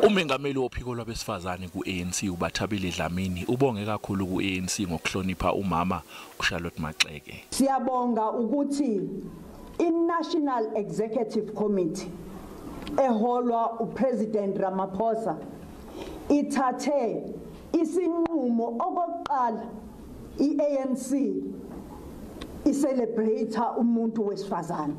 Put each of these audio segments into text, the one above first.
Umengameli wophiko lwabesifazane ku-ANC uBathabile Dlamini ubonge kakhulu ku-ANC ngokuhlonipha umama uCharlotte Maxeke. Siyabonga ukuthi i-National Executive Committee eholwa uPresident Ramaphosa ithathe isinqumo okokuqala i-ANC i-celebrate umuntu wesifazane.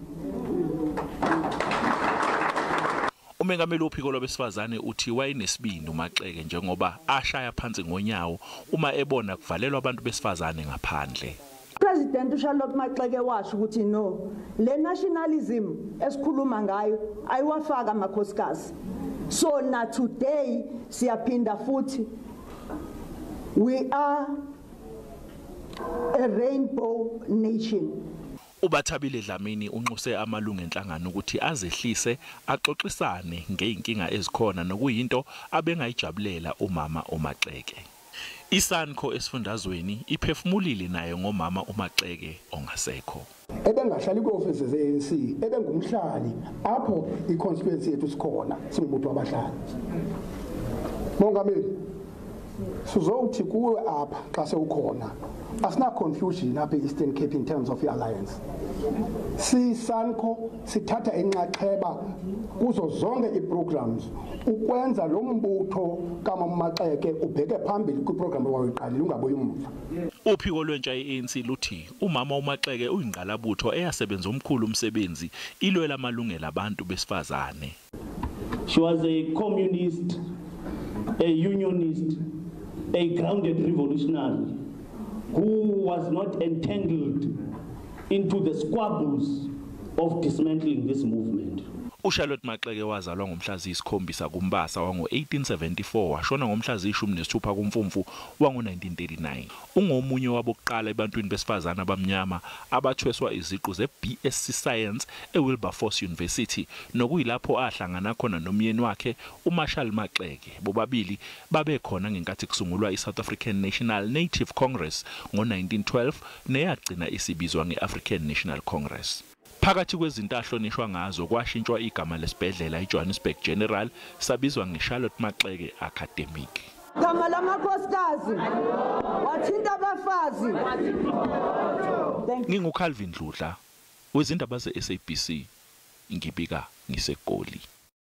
Umengameli wophiko lwabesifazane uthi wayenesibindi uMaxeke njengoba ashaya phansi ngonyawo uma ebona kuvalelwa abantu besifazane ngaphandle. President uCharlotte Maxeke washo ukuthi no, le nationalism esikhuluma ngayo ayiwafaka amakhosikazi. So na today siyaphinda futhi, we are a rainbow nation. UBathabile Dlamini unxuse amalungu enhlangano ukuthi azehlise axoxisane ngeinkinga ezikhona nokuyinto abengayijabulela umama uMaxeke. ISANCO esifundazweni iphefumulile nayo ngomama uMaxeke ongasekho. Ebengahlali kwi-office ze-ANC, ebengumhlali apho i-constituency yethu sikhona singumuntu wabahlali. Mongameli, sizowuthi kuwe apha xa sewukhona, asina confusion apha e-Eastern Cape in terms of i-alliance. SiSANCO sithatha inxaxheba kuzo zonke ii-programs ukwenza lo mbutho kaMaxeke ubheke phambili kwiprogram owayiqalile ungabuyi umva. Uphiko lwentsha ye-ANC luthi umama uMaxeke uyingqalabutho eyasebenza omkhulu umsebenzi ilwela amalungelo abantu besifazane. She was a communist, a unionist, a grounded revolutionary who was not entangled into the squabbles of dismantling this movement. uCharlotte Maxeke wazalwa ngomhla ziyisikhombisa kuMbasa wango-1874 washona ngomhla ziyi-16 kuMfumfu wango-1939. Ungomunye wabokuqala ebantwini besifazane abamnyama abathweswa iziqu ze-BSc Science eWilberforce University nokuyilapho ahlangana khona nomyeni wakhe uMarshall Maxeke. Bobabili babekhona ngenkathi kusungulwa i-South African National Native Congress ngo-1912 neyagcina isibizwa nge-African National Congress. Phakathi kwezinto ahlonishwa ngazo kwashintshwa igama lesibhedlela iJohannesburg General sabizwa ngeCharlotte Maxeke Academic. Gama lamakhosikazi wathinta abafazi. NginguCalvin Dludla wezindaba ze-SABC ngibika ngiseGoli.